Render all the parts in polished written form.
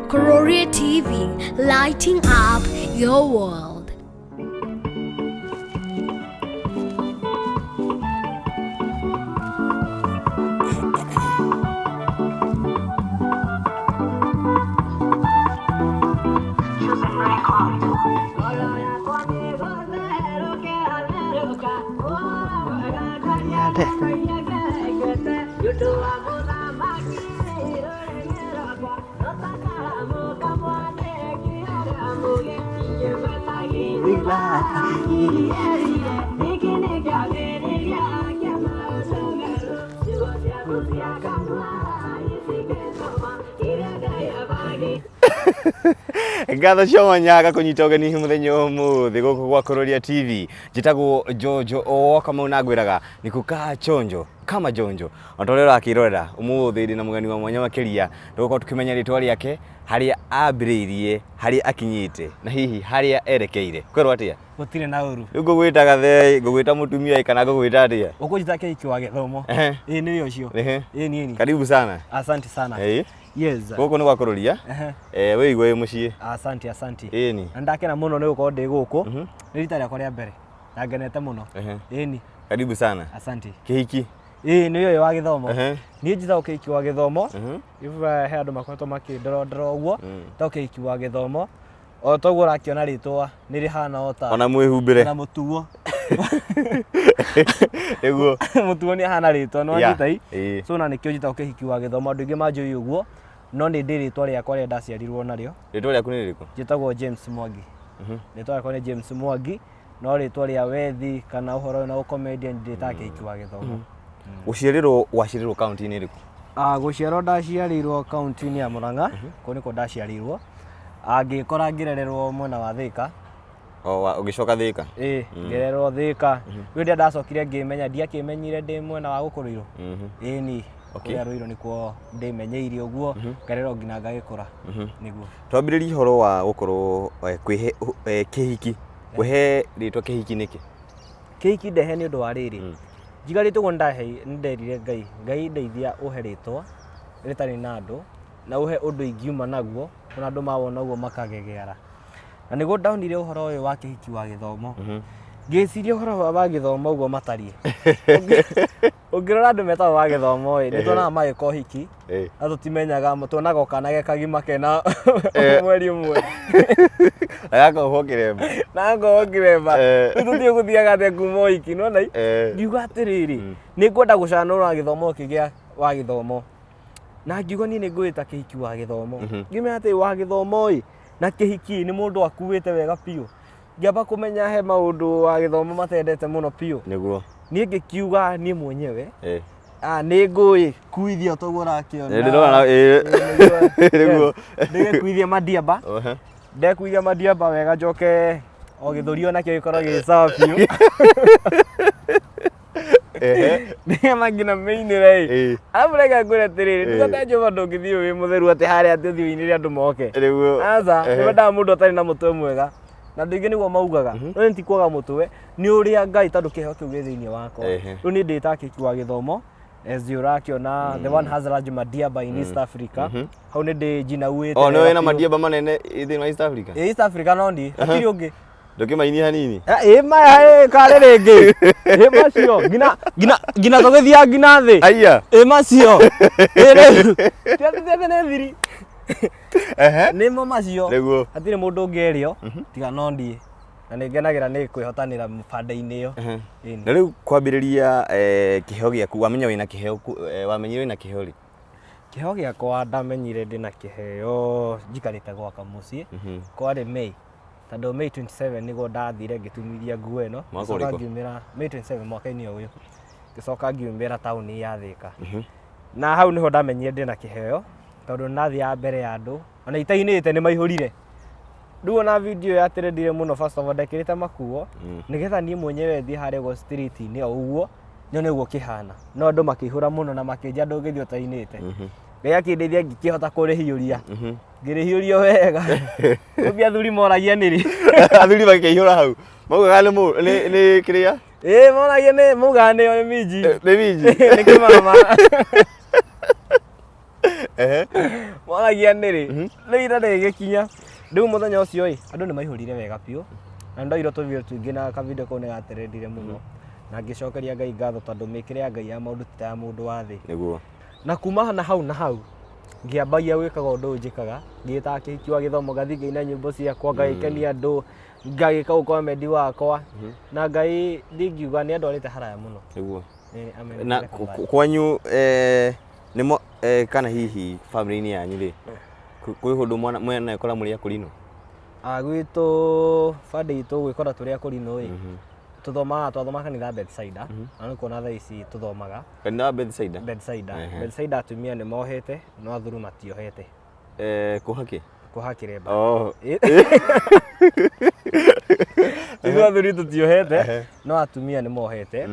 Kuroria TV, lighting up your world. Ngatho cia mwanya gakũnyita ũgeni mũthenya ũmũthĩ gũkũ gwa Kuroria TV. Njĩtagwo Jojo o Kamau na ngwĩraga nĩ kukaa chonjo kama jonjo. O ta ũrĩa ũrakĩrorera ũmũthĩ ndĩ na mũgeni wa mwanya makĩria, tũgũkorwo tũkĩmenya rĩtwa rĩake, harĩa ambĩrĩirie, harĩa akinyĩte na hihi harĩa erekeire. Kwerwo atĩa? Gũtirĩ na ũru. Rĩu ngũgwĩta gathee, ngũgwĩta mũtumia ĩ kana ngũgwĩta atĩa? Ũkũnjĩta kĩhiki wa gĩthomo. Ĩĩ nĩwe ũcio. Ĩĩ niĩ ni. Karibu sana. Asante sana. Ĩĩ. Yes. Gũkũ nĩ gwa Kuroria. Eh, wĩigue wĩ mũciĩ. Asante, asante. Ĩni. Na ndakena mũno nĩ gũkorwo ndĩ gũkũ. Nĩ rita rĩakwa rĩa mbere. Na ngenete mũno. Ĩni. Karibu sana. Asante. Kĩhiki. Ĩĩ nĩ ũyũ wa gĩthomo. Niĩ njĩtagwo kĩhiki wa gĩthomo. If he andũ makoretwo makĩndorondora ũguo. Njĩtagwo kĩhiki wa gĩthomo. O toguo ũrakĩona rĩtwa nĩ rĩhana o ta Ona mwĩhumbĩre. na mũtugo. Nĩguo. Mũtugo nĩ ahana rĩtwa nĩ wanyita i. Ĩĩ. So na nĩkĩo njĩtagwo kĩhiki wa gĩthomo. Andũ aingĩ manjũĩ ũguo no nĩ ndĩ rĩtwa rĩakwa rĩrĩa ndaciarirwo narĩo. Rĩtwa rĩaku nĩ rĩrĩkũ? Njĩtagwo James Mwangi. Rĩtwa rĩakwa nĩ James Mwangi no rĩtwa rĩa wethi kana ũhoro ũyũ na ũcomedian ndĩtaga kĩhiki wa gĩthomo. Gũciarĩrwo waciarĩrwo kaunti-inĩ ĩrĩkũ? Ah, gũciarwo ndaciarĩirwo kaunti-inĩ ya Murang'a, kũu nĩkuo ndaciarĩirwo. Ah, ngĩkora ngĩrererwo mwena wa Thĩka. O wa- ũgĩcoka Thĩka? Ĩĩ, ngĩrererwo Thĩka. Rĩu rĩrĩa ndacokire ngĩmenya, ndiakĩmenyire ndĩ mwena wa gũkũ Ruiru. Ĩni, kũrĩa Ruiru nĩkuo ndĩmenyeire ũguo, ngarerwo nginya ngagĩkũra. Nĩguo. Twambĩrĩrie ũhoro wa gũkorwo kwĩhe kĩhiki. Kũhe rĩtwa kĩhiki nĩkĩ? Kĩhiki ndehe nĩ ũndũ wa rĩrĩ, njigarĩte ũguo nĩnderire Ngai, Ngai ndeithia ũhe rĩtwa rĩtarĩ na andũ, na ũhe ũndũ ingiuma naguo, ona andũ mawona ũguo makagegeara. Na nĩguo ndonire ũhoro ũyũ wa kĩhiki wa gĩthomo, ngĩciria ũhoro wa gĩthomo ũguo matariĩ. Ũngĩrora andũ metagwo wa gĩthomo ĩ, nĩ tuonaga magĩka ũhiki, no tũtimenyaga, tuonaga o kana ge kagima kena mweri ũmwe. Na gakohwo kĩremba. Na gakohwo kĩremba. Rĩu tũtiũĩ gũthiaga atĩa kuma ũhiki, nĩwona i? Ngiuga atĩrĩrĩ, nĩ ngwenda gũcanũra gĩthomo gĩkĩ gĩa wa gĩthomo. Na ngiuga niĩ nĩ ngwĩta kĩhiki wa gĩthomo. Ngĩmenya atĩ wa gĩthomo ĩ, na kĩhiki nĩ mũndũ akuĩte wega biũ. Ngĩamba kũmenya he maũndũ wa gĩthomo matendete mũno biũ. Nĩguo. Niĩ ngĩkiuga niĩ mwenyewe, nĩ ngũĩ kuithia toguo ũrakĩona. Nĩ ndĩrona, ĩĩ. Nĩguo. Ndĩgĩkuithia madiaba. Ndekuithia madiaba wega njoke o gĩthũri onakĩo gĩkorwo gĩ sawa biũ. Nĩgetha nginya mĩinĩre ĩ. Arabu reke ngwĩre atĩrĩrĩ, ndungata Jehova ndũngĩthiĩ wĩ mũtheru atĩ harĩa atĩ ũthiĩ ũinĩre andũ moke. Nĩguo. Aca, nĩmendaga mũndũ atarĩ na mũtwe mwega. Na andũ aingĩ nĩguo maugaga. No nĩ ti kwaga mũtwe, nĩ ũrĩa Ngai tondũ kĩheo kĩu gĩ thĩinĩ wakwa. Rĩu niĩ ndĩta kĩki wa gĩthomo, as you ũrakĩona, the one has large madiaba in East Africa. Hau nĩ ndĩ njinauĩte O nĩwe wega wĩna biũ. madiaba manene thĩinĩ wa East Africa? Ĩ, East Africa no niĩ, hatirĩ ũngĩ. Ndũkĩmainie hanini? Ĩ maya ĩ karĩ rĩngĩ. Ĩ macio ngina ngina ngina tũgĩthiaga nginya thĩ. Aya. Ĩ macio. Ĩ rĩu. Ti atĩ ti atĩ nĩ thiri. Nĩmo macio. Nĩguo. Hatirĩ mũndũ ũngĩ erĩo tiga no niĩ. Na nĩ ngenagĩra nĩ kwĩhotanĩra banda-inĩ ĩyo. Ĩni. Na rĩu kwambĩrĩria kĩheo gĩaku, wamenya wĩna kĩheo, wamenyire wĩna kĩheo rĩ? Kĩheo gĩakwa ndamenyire ndĩna kĩheo njikarĩte gwaka mũciĩ. Kwarĩ May. Tondũ May 27 nĩguo ndathire ngĩtumithia nguo ĩno. Mwaka Ngĩcoka ũrĩkũ? ngiumĩra May 27 mwaka-inĩ o ũyũ. Ngĩcoka ngiumĩra taũni ya Thĩka. Na hau nĩho ndamenyire ndĩna kĩheo tondũ ndathiaga mbere ya andũ ona itainĩte nĩ maihũrire. Rĩu ona video ya trendire mũno first of all ndekĩrĩte makuo nĩgetha niĩ mwenyewe thiĩ harĩa ũguo street-inĩ o ũguo nyone ũguo kĩhana. No andũ makĩihũra mũno na makĩnjia ndũngĩthiĩ ũtainĩte. Ngai akĩndeithia ngĩkĩhota kũrĩhiũria. Ngĩrĩhiũria wega. Ũngĩ athuri moragia nĩrĩ. Athuri makĩihũra hau. Maugaga nĩ nĩ kĩrĩa? Ĩĩ moragia nĩ maugaga nĩo nĩ minji. Nĩ minji. Nĩ kĩmama. Moragia nĩrĩ. Rĩu ira rĩgĩkinya. Rĩu mũthenya ũcio ĩ, andũ nĩ maihũrire wega biũ. Na ndoirwo tũbio tũingĩ na kavideo kau nĩ gatrendire mũno. Na ngĩcokeria Ngai ngatho tondũ mĩkĩre ya Ngai ya maũndũ ti ta ya mũndũ wa thĩ. Nĩguo. Na kuma na hau na hau ngĩambagia gwĩkaga ũndũ ũyũ njĩkaga, ngĩĩtaga kĩhiki wa gĩthomo, ngathiĩ ngaina nyĩmbo ciakwa, ngagĩkenia andũ, ngagĩka ũkomedi wakwa. Na Ngai ndingiuga nĩ andwarĩte haraya mũno. Nĩguo. Nĩ amenyete Na kabaya. kwanyu nĩmo kana hihi family-inĩ yanyu rĩ, kwĩ ũndũ mwanekora mũrĩ akũrinũ? Ah, gwitũ bandĩ itũ gwĩkora tũrĩ akũrinũ ĩ, tũthomaga, twathomaga kanitha Bethsaida, na nĩ kuona thaa ici tũthomaga Kanitha wa Bethsaida? Bethsaida. Ehe. Bethsaida atumia nĩ mohete no athuri matiohete. Kuoha kĩ? Kuoha kĩremba. Oh. Ithuĩ athuri tũtiohete no atumia nĩ mohete.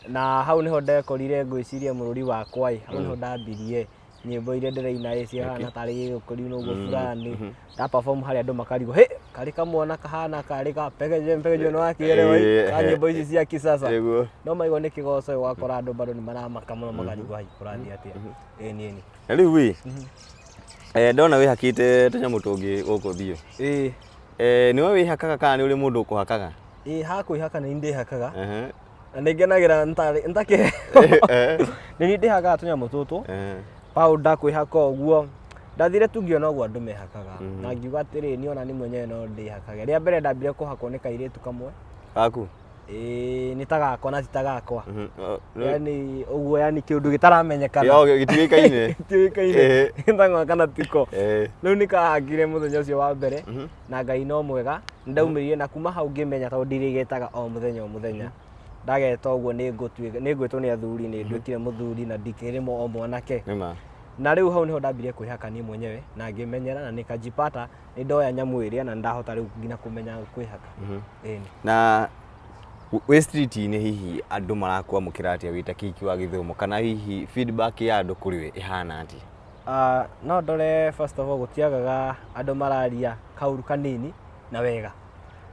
Na hau nĩho ndekorire ngwĩciria mũrũri wakwa ĩ, hau nĩho ndambirie nyĩmbo iria ndĩraina ĩ cihana tarĩ gĩgũkũri ũguo fulani. Nda perform harĩa andũ makarigwo, hĩ, karĩ kamwana kahana karĩ ka pegeje pegeje nĩ wakĩerewa ĩ, ka nyĩmbo ici cia kisasa. Nĩguo. No maigua nĩ kĩgoco ũgakora andũ bado nĩ maramaka mũno makarigwo hai kũrathiĩ atĩa. Ĩni ĩni. Na rĩu ĩ, ndona wĩhakĩte tũnyamũ tũngĩ gũkũ thiũ. Ĩĩ. Nĩwe wĩhakaga kana nĩ ũrĩ mũndũ ũkũhakaga? Ĩĩ ha kwĩhaka nĩ niĩ ndĩhakaga. Ehe. Na nĩ ngenagĩra ntarĩ ntakĩ. Nĩ niĩ ndĩhakaga tũnyamũ tũtũ. Powder kwĩhaka ũguo. Ndathire tu ngĩona ũguo andũ mehakaga. Na ngiuga atĩrĩ niĩ ona niĩ mwenyewe no ndĩhakage. Rĩa mbere ndambire kũhakwo nĩ kairĩtu kamwe. Gaku? Ĩĩ nĩ ta gakwa na ti ta gakwa. Yani ũguo yani kĩũndũ gĩtaramenyekana. Oh, gĩtiũĩkaine. Gĩtiũĩkaine. Gĩtagwo kana tiko. Rĩu nĩ kahakire mũthenya ũcio wa mbere na Ngai no mwega. Nĩ ndaumĩrire na kuma hau ngĩmenya tondũ ndirĩgetaga o mũthenya o mũthenya. Ndageta ũguo nĩ ngũtuĩka nĩ ngwĩtwo nĩ athuri, nĩ nduĩkire mũthuri na ndikĩrĩ o mwanake. Nĩma. Na rĩu hau nĩho ndambirie kwĩhaka niĩ mwenyewe na ngĩmenyera na nikajipata nĩ ndoya nyamũ ĩrĩa na ndahota rĩu nginya kũmenya kwĩhaka. Ĩni. Na wĩ street-inĩ hihi andũ marakwamũkĩra atĩa wĩ ta Kĩhiki wa Gĩthumo kana hihi feedback ya andũ kũrĩ we ĩhana atĩa? No ndore first of all gũtiagaga andũ mararia kaũru kanini na wega.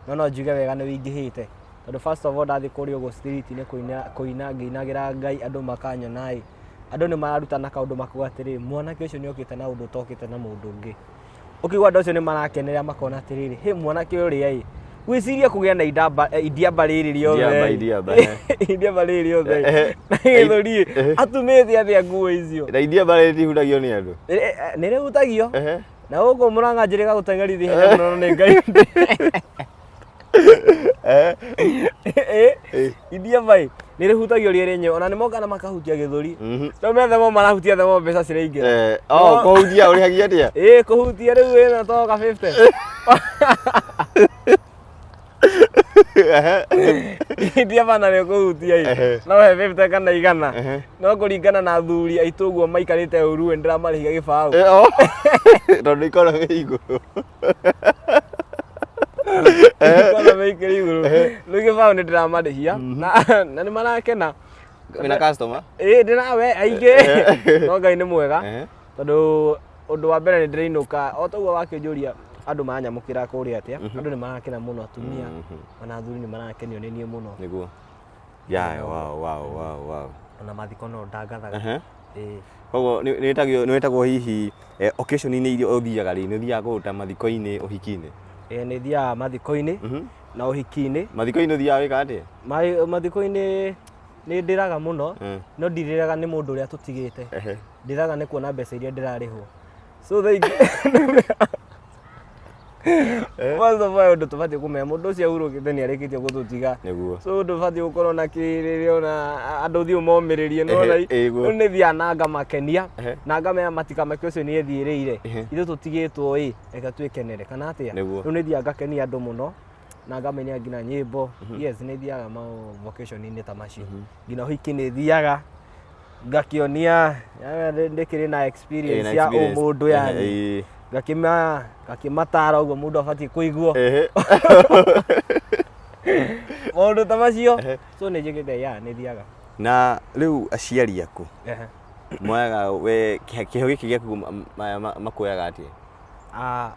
No no njuge wega nĩ wĩingĩhĩte. Tondũ first of all ndathiĩ kũrĩa ũguo street-inĩ kũina kũina ngĩinagĩra Ngai andũ makanyona ĩ, andũ nĩ mararutana kaũndũ makauga atĩrĩrĩ, mwanake ũcio nĩ okĩte na ũndũ ũtokĩte na mũndũ ũngĩ. Ũkĩigua andũ acio nĩ marakenerera makona atĩrĩrĩ, hĩ mwanake ũrĩa ĩ, gwĩciria kũgĩa na indamba indiamba rĩrĩ rĩothe Indiamba, ĩ. indiamba, eh. Indiamba rĩrĩ rĩothe ĩ. Eh, Na gĩthũri ĩ, atumĩte atĩa nguo icio? Na indiamba rĩrĩ rĩhutagio nĩ andũ? Nĩ rĩhutagio. Ehe. Na gũkũ Mũrang'a njĩrĩga gũteng'erithia ihenya mũno nĩ Ngai. Indiamba ĩ, nĩ rĩhutagio rĩ rĩenyewe ona nĩ mokaga na makahutia gĩthũri. No methemo marahutia themo mbeca ciraingĩra. Oh, kũhutia ũrĩhagia atĩa? Ĩ kũhutia rĩu wĩna toka 50. Indiamba narĩo kũhutia ĩ, no he 50 kana 100. No kũringana na athuri aitũ ũguo maikarĩte ũru ĩ, ndĩramarĩhia gĩbaũ. Oh. Tondũ ikoragwo ĩ igũrũ. Ikoragwo mĩikĩre igũrũ. Rĩu gĩbaũ nĩ ndĩramarĩhia na nĩ marakena. Wĩna customer? Ĩ ndĩnawe aingĩ. No Ngai nĩ mwega. Tondũ ũndũ wa mbere nĩ ndĩrainũka o ta ũguo wakĩnjũria andũ maranyamũkĩra kũrĩa atĩa, andũ nĩ marakena mũno, atumia ona athuri nĩ marakenio nĩ niĩ mũno. Nĩguo. Yeah, wow, wow, wow, wow. Ona mathiko no ndangathaga. Ĩĩ. Koguo nĩ wĩtagwo hihi occasion-inĩ iria ũthiaga rĩ, nĩ ũthiaga kũndũ ta mathiko-inĩ, ũhiki-inĩ? Ĩĩ nĩ thiaga mathiko-inĩ na ũhiki-inĩ. Mathiko-inĩ ũthiaga wĩkaga atĩa? Mathiko-inĩ nĩ ndĩraga mũno, no ndirĩraga nĩ mũndũ ũrĩa tũtigĩte. Ndĩraga nĩ kuona mbeca iria ndĩrarĩhwo. So thaa ingĩ First of all ũndũ tũbatiĩ kũmenya mũndũ ũcio ahurũkĩte nĩ arĩkĩtie gũtũtiga. Nĩguo. So ndũbatiĩ gũkorwo na kĩrĩrĩ ona andũ ũthiĩ ũmomĩrĩrie nĩ wona Ĩguo. rĩu nĩ thiaga na ngamakenia Ehe. na ngamera matikamake ũcio nĩ ethiĩrĩire. Ehe. Ithuĩ tũtigĩtwo ĩ reke twĩkenere kana atĩa. Nĩguo. Rĩu nĩ thiaga ngakenia andũ mũno na ngamainia nginya nyĩmbo. Yes, nĩ thiaga ma vocation-inĩ ta macio. Nginya ũhiki nĩ thiaga ngakĩonia ndĩkĩrĩ na experience ya ũmũndũ yani. Ngakĩma ngakĩmatara ũguo mũndũ abatiĩ kũiguo. Maũndũ ta macio. So nĩ njĩkĩte ya nĩ thiaga. Na rĩu aciari aku moyaga we kĩheo gĩkĩ gĩaku makuoyaga atĩa? Ah,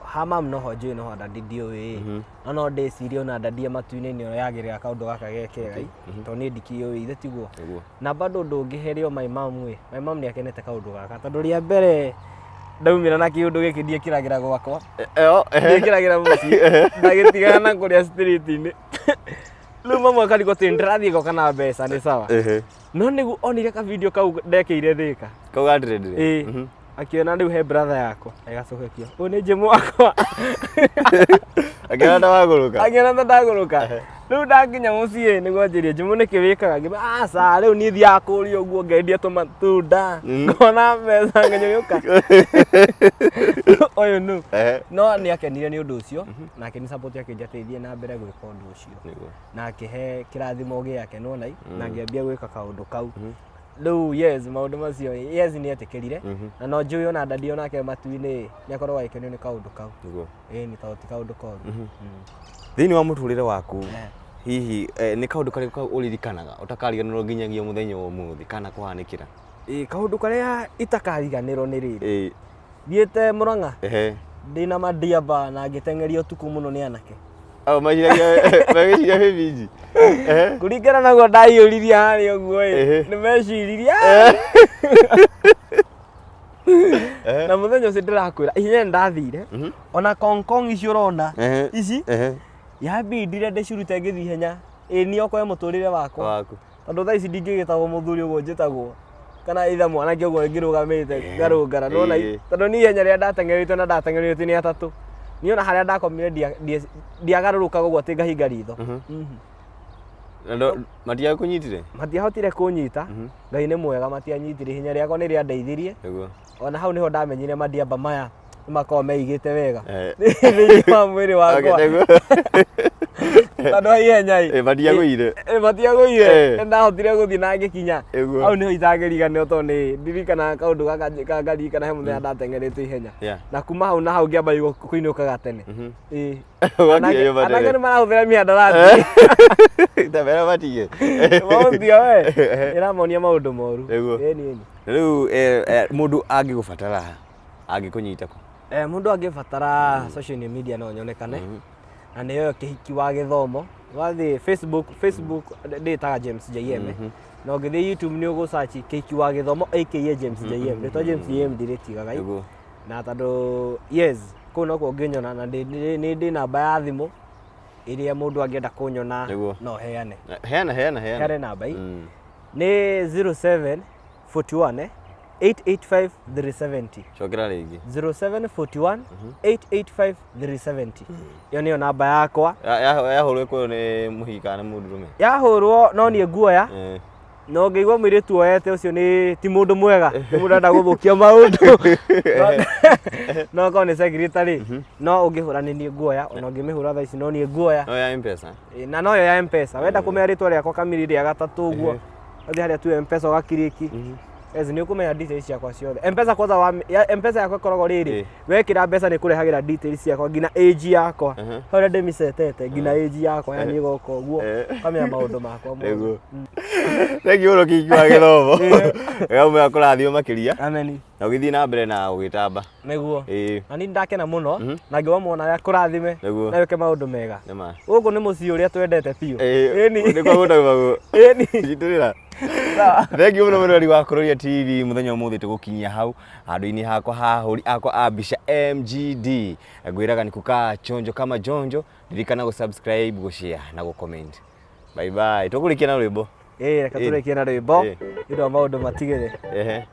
ha mamu noho njũĩ noho daddy ndiũĩ, no no ndĩcirie ona daddy e matu-inĩ nĩ oyagĩrĩra kaũndũ gaka ge kega ĩ, tondũ niĩ ndikĩũĩ ithe tiguo. Nĩguo. Na bado ũndũ ũngĩ harĩ o my mom ĩ, my mom nĩ akenete kaũndũ gaka tondũ rĩa mbere ndaumĩra na kĩũndũ gĩkĩ ndiĩkĩragĩra gwakwa, Ĩyo, ehe. ndiĩkĩragĩra mũciĩ, ndagĩtigana na kũrĩa street-inĩ. Rĩu mamu akarigwo atĩ ndĩrathiĩ goka na mbeca nĩ sawa. Ehe. No nĩguo onire ka video kau ndekĩire Thĩka. Kau ga dread rĩ. Ĩĩ. Akĩona rĩu he brother yakwa agacũhĩkia, ũyũ nĩ Jimũ wakwa. Akĩona ta wagũrũka. Akĩona ta ndagũrũka. Rĩu ndakinya mũciĩ nĩguo anjĩrie, Jimũ nĩkĩ wĩkaga? Ngĩmwĩra aca, rĩu niĩ thiaga kũrĩa ũguo ngendia tũmatunda, ngona mbeca nganyũrũka. Ũyũ nũ? Ehe. No nĩ akenire nĩ ũndũ ũcio na akĩni support akĩnjĩra atĩ thiĩ na mbere gwĩka ũndũ ũcio. Nĩguo. Na akĩhe kĩrathimo gĩake nĩwona ĩ, na ngĩambia gwĩka kaũndũ kau. Rĩu yes, maũndũ macio yes nĩ etĩkĩrire na no njũĩ ona daddy onake matu-inĩ nĩ akoragwo agĩkenio nĩ kaũndũ kau. Nĩguo. Ĩĩ nĩ tondũ ti kaũndũ koru. Thĩinĩ wa mũtũrĩre waku hihi nĩ kaũndũ karĩkũ kau ũririkanaga ũtakariganĩrwo nginyagia mũthenya wa ũmũthĩ kana kũhanĩkĩra? Ĩĩ kaũndũ karĩa itakariganĩrwo nĩ rĩrĩ, Ĩĩ. thiĩte Mũrang'a Ehe. ndĩna mandiamba na ngĩteng'erio ũtukũ mũno nĩ anake. Au meciragia magĩciria wĩ minji. Ehe. Kũringana na ũguo ndaiyũririe harĩa ũguo ĩ, Ehe. nĩ meciririe na mũthenya ũcio ndĩrakwĩra ihenya nĩ ndathire ona kongkong icio ũrona Ehe. ici Ehe. yambindire ndĩcirute ngĩthiĩ ihenya ĩ niĩ okoe mũtũrĩre wakwa Waku. tondũ thaa ici ndingĩgĩtagwo mũthuri ũguo njĩtagwo kana itha mwanake ũguo ngĩrũgamĩte ngarũngara nĩwona Ĩĩ. tondũ niĩ ihenya rĩrĩa ndateng'erĩte na ndateng'erĩte nĩ atatũ niĩ ona harĩa ndakomire ndiagarũrũkaga ũguo atĩ ngahinga ritho. Na matiakũnyitire? Matiahotire kũnyita, Ngai nĩ mwega matianyitire, ihenya rĩakwa nĩ rĩandeithirie. Nĩguo. Ona hau nĩho ndamenyire mandiamba maya nĩ makoragwo meigĩte wega Eh. thĩinĩ wa mwĩrĩ Okay, wakwa nĩguo. tondũ ha ihenya ĩ Ĩ, matiagũire. Ĩ, matiagũire. Eh. Nĩ ndahotire gũthiĩ na ngĩkinya. Ĩguo. Hau nĩho itangĩriganĩrwo tondũ nĩ ndirikanaga kaũndũ gaka ngaririkana he mũthenya ndateng'erete ihenya. Yeah. Na kuma hau na hau ngĩamba kũinũkaga tene. Ĩ. Ũgakinya nyũmba Anake tene. nĩ marahũthĩra mĩhandarati. Tabera matige. Maũthia we. Ĩramonia maũndũ moru. Nĩguo. Ĩni ĩni. Rĩu mũndũ angĩgũbatara angĩkũnyita kũ? Mũndũ angĩbatara social media no nyonekane na nĩyo Kĩhiki wa Gĩthomo. Wathiĩ Facebook, Facebook ndĩtaga James JM. Na ũngĩthiĩ YouTube nĩ ũgũ search Kĩhiki wa Gĩthomo aka James JM. Rĩtwa James JM ndirĩtigaga. Nĩguo. Na tondũ yes, kũu nokuo ũngĩnyona na nĩ ndĩ namba ya thimũ ĩrĩa mũndũ angĩenda kũnyona Nĩguo. no heane. Heana heana heana. Heane namba ĩ. Nĩ 0741 885 370. Cokera rĩngĩ. 0741 885 370. Ĩyo nĩyo namba yakwa. Yahũrwo ĩkũyũ nĩ mũhiki kana nĩ mũndũrũme? Yahũrwo no niĩ nguoya. Eh. Na ũngĩigua mũirĩtu oete ũcio nĩ ti mũndũ mwega, nĩ mũndũ arenda gũthũkia maũndũ. No akorwo nĩ secretary, no ũngĩhũra nĩ niĩ nguoya, ona ũngĩmĩhũra thaa ici no niĩ nguoya. No ya M-Pesa. Ĩ, na noyo ya M-Pesa. Wenda kũmenya rĩtwa rĩakwa kamiri rĩa gatatũ ũguo, ũthiĩ harĩa tu M-Pesa ũgakiriki. Yes, nĩ ũkũmenya details ciakwa ciothe. M-Pesa kwanza wa, ya, M-Pesa yakwa ĩkoragwo rĩrĩ, Ĩ. wekĩra mbeca nĩ kũrehagĩra details ciakwa nginya age yakwa. Harĩa ndĩmĩcetete nginya age yakwa yani ĩgoka ũguo, ũkamenya maũndũ makwa mothe. Nĩguo. Thank you mũno Kĩhiki wa Gĩthomo. Gaumĩra kũrathimwo makĩria. Amen. Na ũgĩthiĩ na mbere na ũgĩtamba. Nĩguo. Ĩĩ. Na niĩ ndakena mũno na ngĩwa mwana akũrathime Nĩguo. na wĩke maũndũ mega. Nĩma. Gũkũ nĩ mũciĩ ũrĩa twendete biũ. Ĩĩ. Ĩni. Nĩ kwa gũtagwo. Ĩni. Nyitĩrĩra. Sawa. Thank you mũno mũrori wa Kũrũria TV mũthenya ũmũthĩ tũgũkinyia hau handũ-inĩ hakwa ha ahũri akwa a mbica MGD. Ngwĩraga nĩ kukaa chonjo kama jonjo, ririkana gũ subscribe, gũ share na gũ comment. Bye bye. Tũkũrĩkia na rwĩmbo. Ĩĩ, reke Ĩni. tũrĩkie na rwĩmbo Ĩĩ. nĩ ũndũ wa maũndũ matigĩre. Ehe.